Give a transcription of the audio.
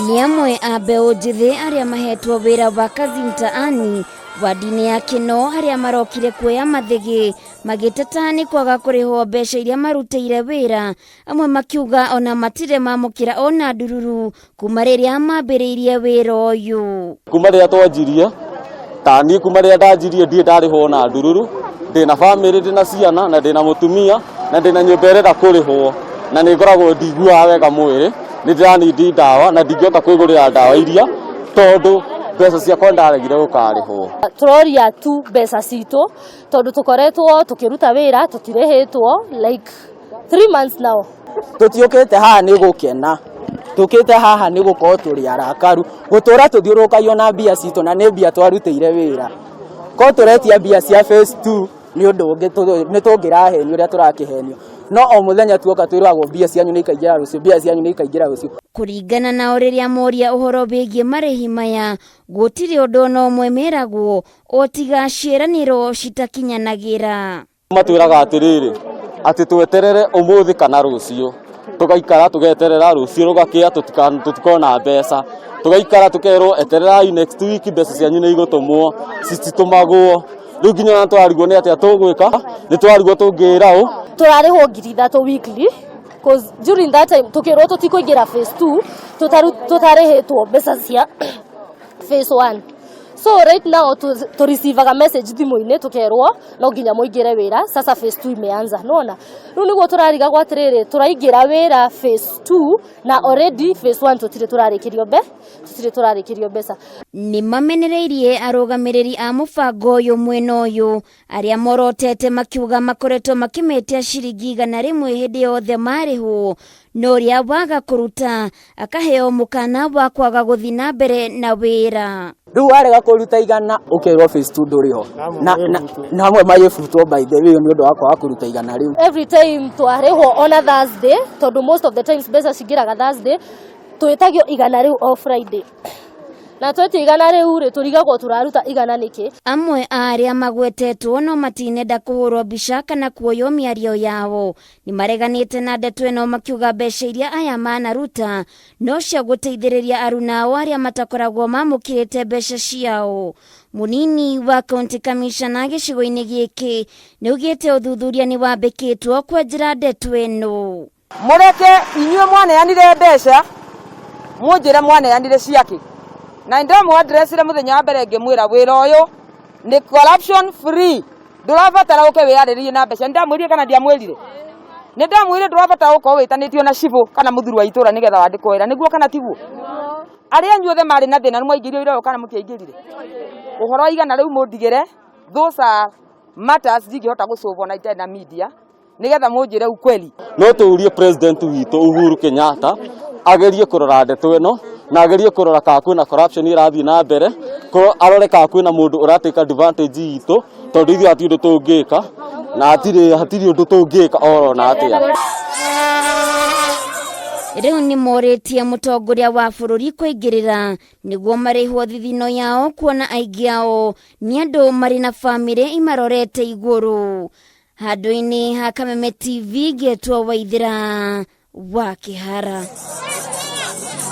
Nĩ amwe a mbeũ njĩthĩ arĩa mahetwo wĩra wa kazi mtaani wadi-inĩ ya Kĩno arĩa marokire kuoya mathĩgĩ magĩteta nĩ kwaga kũrĩhwo mbeca iria marutĩire wĩra, amwe makiuga ona matirĩ mamũkĩra ona ndururu kuma rĩrĩa mambĩrĩirie wĩra ũyũ. Kuma rĩrĩa twanjirie, ta niĩ kuma rĩrĩa ndanjirie ndirĩ ndarĩhwo na ndururu, ndĩna bamĩrĩ, ndĩna ciana na ndĩna mũtumia na ndĩna nyũmba ĩrenda kũrĩhwo na nĩ ngoragwo ndiguaga wega mwĩrĩ, nĩ ndĩranindi ndawa na ndingĩhota kwĩgũrĩra ndawa iria tondũ mbeca ciakwa ndaregire gũkarĩhwo. Tũroria tu mbeca citũ tondũ tũkoretwo tũkĩruta wĩra tũtirĩhĩtwo like 3 months now. Tũtiũkĩte haha nĩ gũkena, tũkĩte haha nĩ gũkorwo tũrĩ arakaru gũtũra tũthiũrũrũkagio na mbia citũ na nĩ mbia twarutĩire wĩra. Korwo tũretia mbia cia phase 2 nĩ ũndũ ũngĩ nĩ tũngĩrahenio ũrĩa tũrakĩhenio, no o mũthenya tuoka twĩragwo mbia cianyu nĩ ikaingĩra rũciũ, mbia cianyu nĩ ikaingĩra rũciũ. Kũringana nao rĩrĩa moria ũhoro wĩgiĩ marĩhi maya, gũtirĩ ũndũ ona ũmwe meragwo o tiga ciĩranĩro citakinyanagĩra. Matwĩraga atĩrĩrĩ, atĩ tweterere ũmũthĩ kana rũciũ, tũgaikara tũgeterera rũciũ rũgakĩa tũtikona mbeca, tũgaikara tũkerwo etererai next week mbeca cianyu nĩ igũtũmwo, cititũmagwo. Rĩu nginya ona twarigwo nĩ atĩa tũgwĩka, nĩ twarigwo tũngĩra ũ. Tũrarĩhwo 3,000 weekly, 'cause during that time tukĩrwo tũtikũingĩra phase 2 tũtarĩhĩtwo mbeca cia phase 1. So right now tu receivaga message thimũ-inĩ tũkerwo no nginya mũingĩre wĩra, sasa phase 2 imeanza. Nona rĩu nĩguo tũrarigagwo atĩrĩrĩ, tũraingĩra wĩra phase 2 na already phase 1 tũtirĩ tũrarĩkĩrio mbe tũtirĩ tũrarĩkĩrio mbeca. Nĩ mamenereirie arũgamĩrĩri a mũbango ũyũ mwena ũyũ arĩa morotete makiuga makoretwo makĩmetia ciringi 100 hĩndĩ yothe marĩhwo, no ũrĩa waga kũruta akaheo mũkana wa kwaga gũthiĩ na mbere na wĩra. Rĩu warega kũruta 100 ũkerwo phase 2 ndũrĩ ho na amwe magĩbutwo by the way nĩ ũndũ wa kwaga kũruta 100 rĩu. Every time twarĩhwo ona Thursday, tondũ most of the times mbeca cingĩraga Thursday, twĩtagio 100 rĩu o Friday, na twetia 100 rĩu rĩ, tũrigagwo tũraruta 100 nĩkĩ. Amwe a arĩa magwetetwo no matinenda kũhũrwo mbica kana kuoywo mĩario yao nĩ mareganĩte na ndeto ĩno, makiuga mbeca iria aya manaruta no cia gũteithĩrĩria arunao arĩa matakoragwo mamũkĩrĩte mbeca ciao. Mũnini wa county commissioner gĩcigo-inĩ gĩkĩ nĩ augĩte ũthuthuria nĩ wambĩkĩtwo kwenjera ndeto ĩno. Mũreke inyuĩ mwaneanire mbeca mũnjĩre mwaneanire ciakĩ, na nĩndamũ-addressire mũthenya wa mbere ngĩmwĩra wĩra ũyũ nĩ corruption free, ndũrabatara ũke wĩyarĩrĩrie na mbeca. Nĩndamwĩrire kana ndiamwĩrire? Nĩndamwĩrire ndũrabatara gũkorwo wĩtanĩtio na cibũ kana mũthuri wa itũra nĩgetha wandĩkwo wĩra, nĩguo kana tiguo? Arĩa anyu othe marĩ na thĩna nĩmwaingĩrio wĩra ũyũ kana mũtiaingĩrire? Ũhoro wa 100 rĩu mũndigĩre, those are matters ndingĩhota gũcũvwo na itarĩ na media nĩgetha mũnjĩre ukweli. No tũrie president witũ Uhuru Kenyatta agerie kũrora ndeto ĩno na agerie kũrora kana kwĩna corruption ĩrathiĩ na mbere, arore kana kwĩna mũndũ ũratake advantage itũ, tondũ ithuĩ hatirĩ ũndũ tũngĩka na hatirĩ ũndũ tũngĩka oro na atĩa. Rĩu nĩ morĩtie mũtongoria wa bũrũri kũingĩrĩra nĩguo marĩhwo thithino yao, kuona aingĩ ao nĩ andũ marĩ na bamĩrĩ imarorete igũrũ. Handũ-inĩ ha Kameme TV, ngetwo Waithĩra wa Kĩhara.